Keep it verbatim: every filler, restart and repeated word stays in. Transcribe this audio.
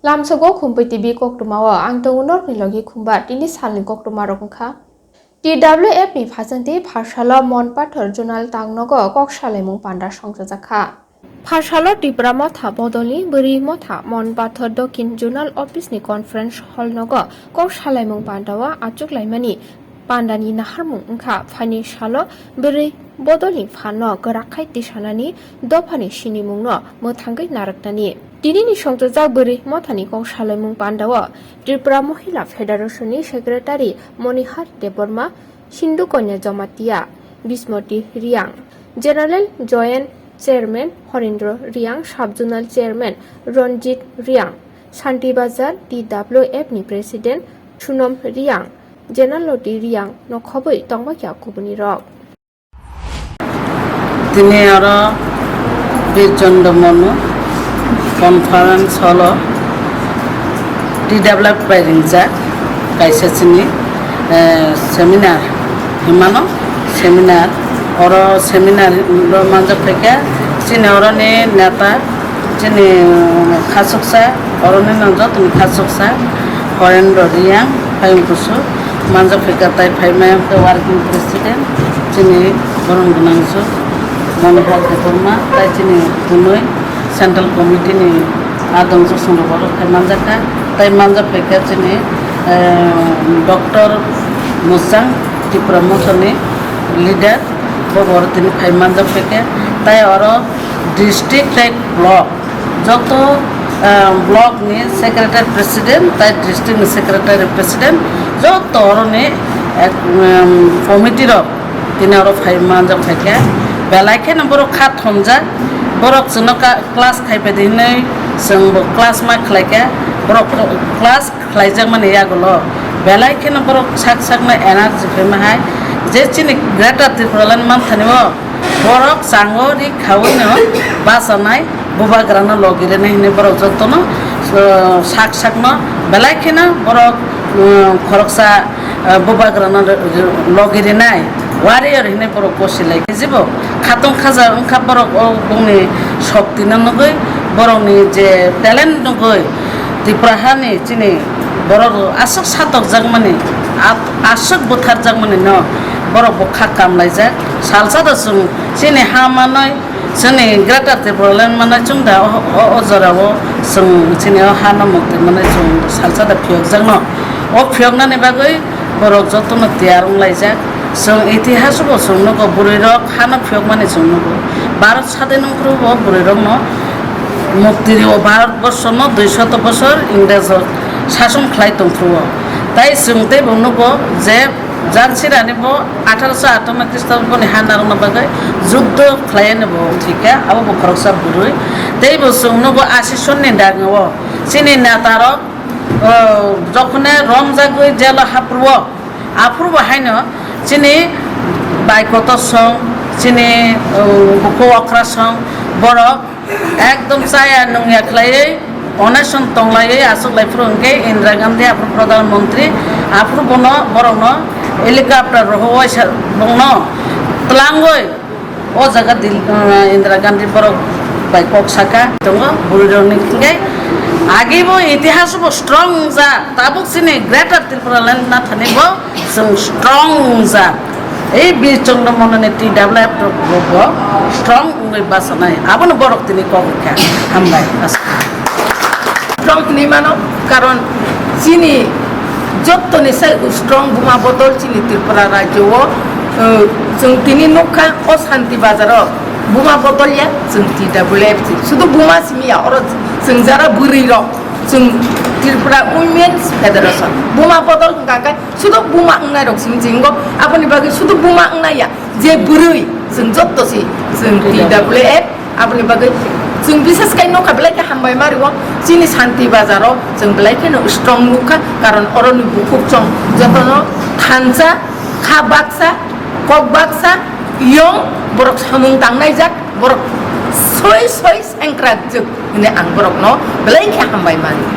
Tamsugo Khumpui T V koktwmao ang tongo norokni logi Khumba. Tini salni koktwmarok wngkha. T W F ni phasangtwi Pharsalo Mon Pathor Zonal Tangnogo kok salaimung panda songchajakha. Pharsalo Tipra Motha bodolni Bwrwi Motha Mon Pathor Dokhin Zonal Office ni Conference Hall nogo kok salaimung pandao achuklaimani pandani naharmung wngkha. Phaini salo bwrwi bodolni phanno kwrak khai tisanani dophani sinimungno mwthangwi narwknani. Tinini songchajak bwrwi mothani kok salaimung pandao Tripura Mohila Federation ni Secretary Monihar Debbarma, Sindhu Konya Jamatia, Bismoti Riang, General Joint Chairman Horendra Riang, Sub Zonal Chairman Ranjit Riang, Shanti Bazar T W F ni President Sunom Riang, General Loti Riang no khobwi tongbaikha kubunirok. Tini oro Birchondro Mono conference hall o T W F bai ringjak kaisa chini, eh, seminar himano seminar. Oro seminar ro manjak phaikha chini oroni neta, chini, um, khasuksa, oroni no jotoni khasuksa Horendra Riang, Payung Kusu, manjak phaikha tai phai maya khe working president, chini borom gwnang su Monihar Debbarma, tai chini bunui Central Committee ni adong chusong rok oro phai manjak kha, tai manjak phaikha chini, eh, Doctor Musang, Tipra Mothani leader, bo oro tini phai manjak phaikha, tai oro district tei block joto, ah, block ni secretary president tai district ni secretary president joto oroni ek, um, committee rok tini oro phai manjak phaikha. Belai kheno borok kha thomjak, borok chwngno ka-, class khai phaidi hinwi chwngbo class ma khlaikha, borok class khlaijakmani yagulo belai kheno borok sak sakno energy phaima hai je chini Greater Tipraland manthani o borok chango ri khaui no bachanai bubagrano logi rwnai hinwi borok jotono, uh, sak sakno belai kheno borok, um, khoroksa, uh, bubagrano logi rwnai warrior hinwi borok gosi lai. Jibo khatong khaja wngkha borok o bongni shokti no nugui, borokni je talent nugui Tripura hani chini borok aswk satokjakmani, a-, aswk butharjakmani no borok bo kha kamlaijak. Salsa da chwng chini ha manwi, chini Greater Tipraland manwi chwng da o, o, o jora o chwng chini o ha no mukti manwi chwng salsa da phiyokjakno. O phiyoknani bagwi borok jotono tiyar wnglaijak. Chwng itihas o bo chwng nugo, bwrwi rok hano phiyokmani chwng nugo. Bharat sadin wngphuru bo bwrwi rokno mukti rio, Bharat borshono dui shoto bochor Ingres rok sason khlai tongphuru o. Tai chwng tei bo nugo je Jansirani bo atharo sho atanno Khristo boni ha narwkna bagwi juddo khlaiyani bo thwikha, abo bo khoroksa bwrwi. Tei bo chwng nugo asi sonni dagao chini neta rok, o, jokhone romjagwi jelo haphuru o, aphuru bo haino chini bai kotor song, chini, o, bukhuk okra song, borok ekdom chaya nungya khlaiwi, oneson tonglaiwi achuklai phuru hwnkhe Indira Gandhi aphuru Pradhan Mantri, aphuru bono, borokno helicopter rohor waisa bongno twlangwi o jaga Dil-, uh, Indira Gandhi borok bai kok saka tongo, bwrwi rokni hwnkhe agi bo itihas bo strong wngjak, tabuk chini Greater Tripura Land nathani bo chwng strong wngjak. Ei Bir Chandra Mono ni T W F rok bo strong wngwi bachanai, abono borok tini kok rwkha. Hambai. Strong hinwi mano, karon chini jottoni sai strong buma bodol chini Tripura rajyo o, uh, chwng tini nukha o Shanti Bazar o buma bodol ya chwng T W F si. Sudu buma simi ya, oro chwng jara bwrwi rok, chwng Tripura Women's Federation. Buma bodol hwnkha khe sudu buma wngnai rok simi chingo, aboni bagwi sudu buma wngnai ya. Je bwrwi, chwng jotto si, chwng T W F, aboni bagwi chwng bises khai nokha belai khe hambai ma rwo, chini Shanti Bazar o chwng belai kheno strong nukha, karon oroni bukhuk chwng jotono thansa, kha baksa, kok baksa, yong borok samung tangnai jak, borok soi soi sengkrak juk hwnwi ang borokno belai khe hambai ma rwo.